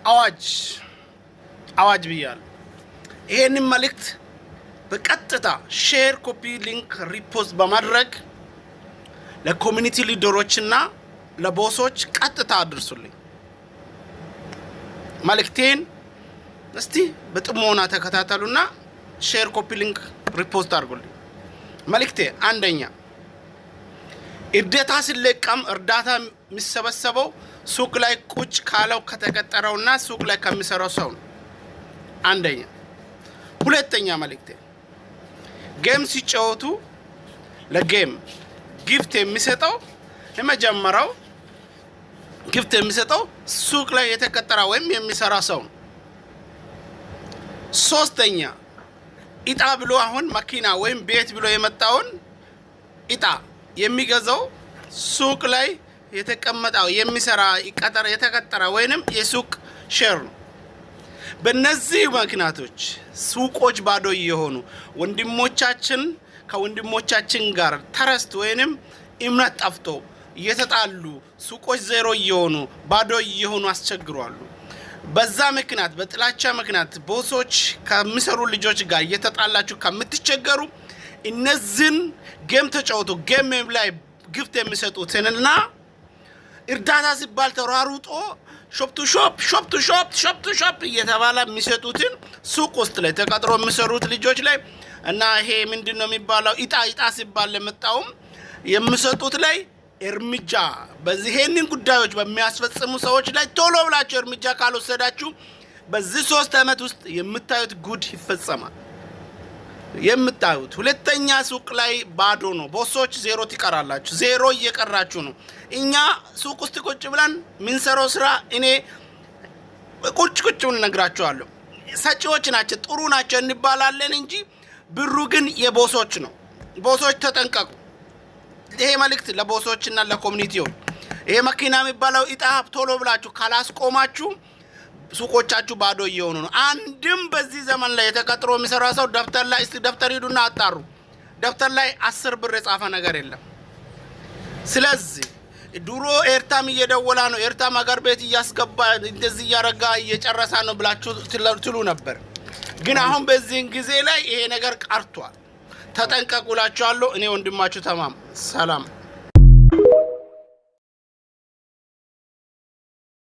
አዋጅ አዋጅ ብያለሁ። ይሄንን መልእክት በቀጥታ share፣ copy link፣ repost በማድረግ ለ community leader ኦችና ለ boss ኦች ቀጥታ አድርሱልኝ። መልእክቴን እስቲ በጥሞና ተከታተሉና share፣ copy link፣ repost አድርጉልኝ። መልእክቴ አንደኛ፣ እርዳታ ሲለቀም እርዳታ የሚሰበሰበው ሱቅ ላይ ቁጭ ካለው ከተቀጠረውና ሱቅ ላይ ከሚሰራው ሰው ነው። አንደኛ። ሁለተኛ መልእክቴ፣ game ሲጫወቱ ለ game gift የሚሰጠው፣ የመጀመሪያው gift የሚሰጠው ሱቅ ላይ የተቀጠረ ወይም የሚሰራ ሰው ነው። ሶስተኛ፣ እጣ ብሎ አሁን መኪና ወይም ቤት ብሎ የመጣውን እጣ የሚገዛው ሱቅ ላይ የተቀመጠው የሚሰራ የተቀጠረ ወይንም የሱቅ share ነው። በእነዚህ ምክንያቶች ሱቆች ባዶ እየሆኑ፣ ወንድሞቻችን ከወንድሞቻችን ጋር trust ወይንም እምነት ጠፍቶ እየተጣሉ፣ ሱቆች ዜሮ እየሆኑ፣ ባዶ እየሆኑ አስቸግሯሉ። በዛ ምክንያት፣ በጥላቻ ምክንያት boss ኦች ከሚሰሩ ልጆች ጋር እየተጣላችሁ ከምትቸገሩ እነዚህን game ተጫወቱ game ላይ gift የሚሰጡትንና እርዳታ ሲባል ተሯሩጦ shop to shop፣ shop to shop፣ shop to shop እየተባለ የሚሰጡትን ሱቅ ውስጥ ላይ ተቀጥሮ የሚሰሩት ልጆች ላይ እና ይሄ ምንድን ነው የሚባለው እጣ እጣ ሲባል ለመጣውም የሚሰጡት ላይ እርምጃ፣ በዚህ ይሄንን ጉዳዮች በሚያስፈጽሙ ሰዎች ላይ ቶሎ ብላችሁ እርምጃ ካልወሰዳችሁ በዚህ 3 ዓመት ውስጥ የምታዩት ጉድ ይፈጸማል። የምታዩት ሁለተኛ ሱቅ ላይ ባዶ ነው። Boss ኦች ዜሮ ትቀራላችሁ። ዜሮ እየቀራችሁ ነው። እኛ ሱቅ ውስጥ ቁጭ ብለን የምንሰራው ስራ እኔ ቁጭ ቁጭ ብለን እነግራችኋለሁ። ሰጪዎች ናቸው፣ ጥሩ ናቸው እንባላለን እንጂ ብሩ ግን የ boss ኦች ነው። Boss ኦች ተጠንቀቁ። ይሄ መልእክት ለ boss ኦች እና ለ community ዎች። ይሄ መኪና የሚባለው እጣ ቶሎ ብላችሁ ካላስቆማችሁ ሱቆቻችሁ ባዶ እየሆኑ ነው። አንድም በዚህ ዘመን ላይ የተቀጥሮ የሚሰራ ሰው ደብተር ላይ፣ እስቲ ደብተር ሂዱና አጣሩ። ደብተር ላይ 10 ብር የጻፈ ነገር የለም። ስለዚህ ድሮ airtime እየደወላ ነው፣ airtime ሀገር ቤት እያስገባ እንደዚህ እያረጋ እየጨረሳ ነው ብላችሁ ትሉ ነበር። ግን አሁን በዚህን ጊዜ ላይ ይሄ ነገር ቀርቷል። ተጠንቀቁ እላችኋለሁ። እኔ ወንድማችሁ ተማም። ሰላም።